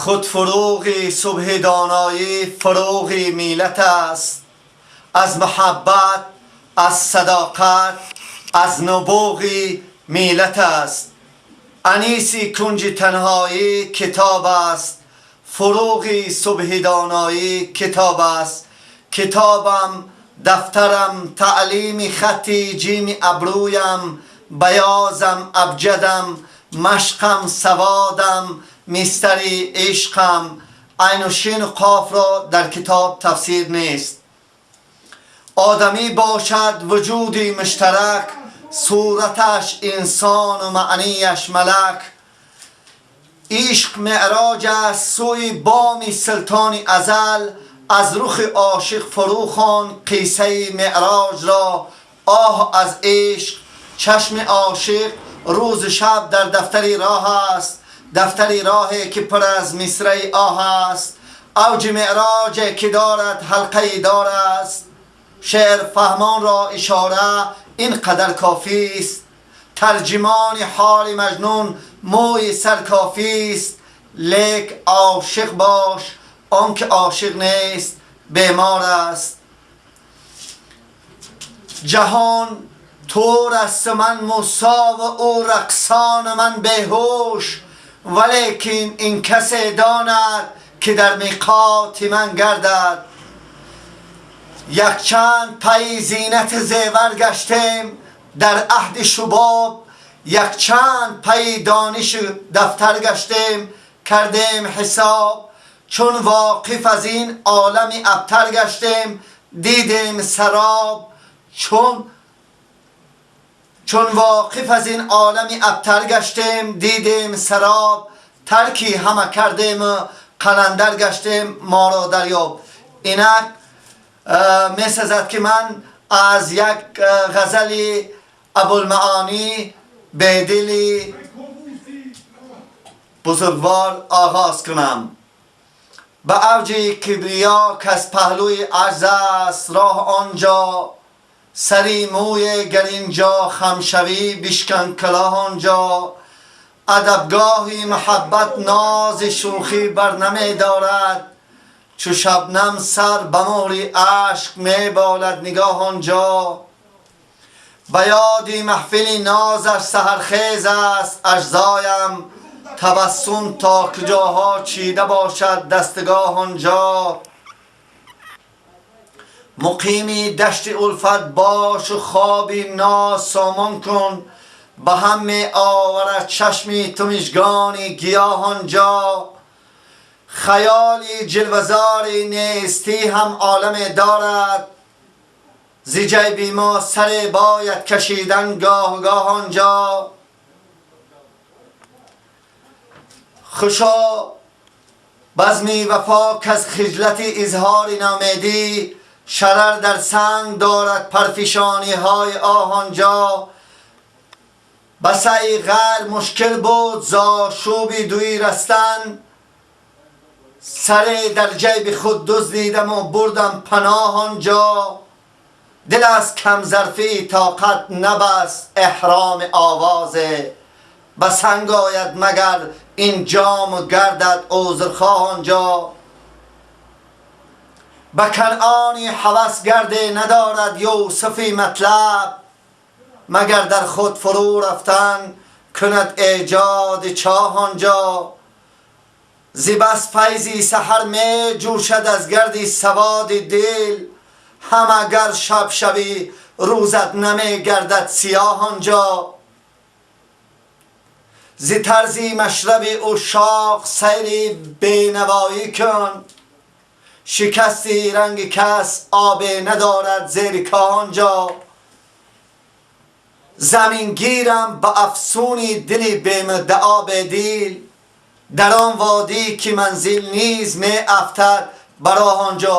Худ фурӯғи субҳи доноӣ фурӯғи миллат аст. Аз муҳаббат, аз садоқат, аз нубуғи миллат аст. Аниси кунҷи танҳоӣ китоб аст. Фурӯғи субҳи доноӣ китоб аст. Китобам, дафтарам, таълими хати ҷими абрӯям, баёзам, абҷадам, машқам, саводам, мистари ишқам. Айну шину қофро дар китоб тафсир нест. Одамӣ бошад вуҷуди муштарак, сураташ инсону маънияш малак. Ишқ меъроҷ аст сӯи боми султони азал. Аз рухи ошиқ фурӯ хон қиссаи меъроҷро. Оҳ аз ишқ! Чашми ошиқ рӯзу шаб дар дафтари роҳ аст, дафтари роҳе ки пур аз мисраи оҳ аст. Авҷи меъроҷе ки дорад ҳалқаи дор аст. Шеър фаҳмонро ишора ин қадар кофист. Тарҷимони ҳоли маҷнун мӯи сар кофист. Лек ошиқ бош, он ки ошиқ нест бемор аст. Ҷаҳон тур аст, ман Мусо ва ӯ рақсон, ман беҳуш, валекин ин касе донад ки дар миқоти ман гардад. Якчанд пайи зинати зевар гаштем дар аҳди шубоб, якчанд пайи донишу дафтар гаштем, кардем ҳисоб. Чун воқиф аз ин олами абтар гаштем, дидем сароб. Чун воқиф аз ин олами абтар гаштем, дидем сароб. Тарки ҳама кардему қаландар гаштем, моро дарёб. Инак месазад ки ман аз як ғазали Абулмаонӣ Бедили бузургвор оғоз кунам. Ба авҷи кибриё каз паҳлӯи аҷз аст роҳ, онҷо сари мӯе гар инҷо хам шавӣ, бишкан калоҳ онҷо. Адабгоҳи муҳаббат нози шӯхӣ бар намедорад, чу шабнам сар ба муҳри ашк меболад нигоҳ онҷо. Ба ёди маҳфили нозаш саҳархез аст аҷзоям, табассум то куҷоҳо чида бошад дастгоҳ онҷо. Муқими дашти улфат бошу хоби ноз сомон кун, ба ҳам меоварад чашми ту мижгони гиёҳ онҷо. Хаёли ҷилвазори нестӣ ҳам оламе дорад, зи ҷайби мо саре бояд кашидан гоҳ гоҳ онҷо. Хушо базми вафо каз хиҷлати изҳори ноумедӣ, шарар дар санг дорад парфишониҳои оҳ онҷо. Ба саъи ғайр мушкил буд зошӯби дуӣ растан, саре дар ҷайби худ дуздидаму бурдам паноҳ онҷо. Дил аз камзарфии тоқат набаст эҳроми овозе, ба санг ояд магар ин ҷому гардад узрхоҳ онҷо. Ба Канъони ҳавас гарде надорад Юсуфи матлаб, магар дар худ фурӯ рафтан кунад эҷоди чоҳ онҷо. Зи бас файзи саҳар меҷӯшад аз гарди саводи дил, ҳам агар шаб шавӣ рӯзат намегардад сиёҳ онҷо. Зи тарзи машраби ушшоқ сайри бенавоӣ кун, шикасти ранги кас обе надорад зери коҳ онҷо. Замингирам ба афсуни дили бемуддао Бедил, дар он водӣ ки манзил низ меафтад ба роҳ онҷо.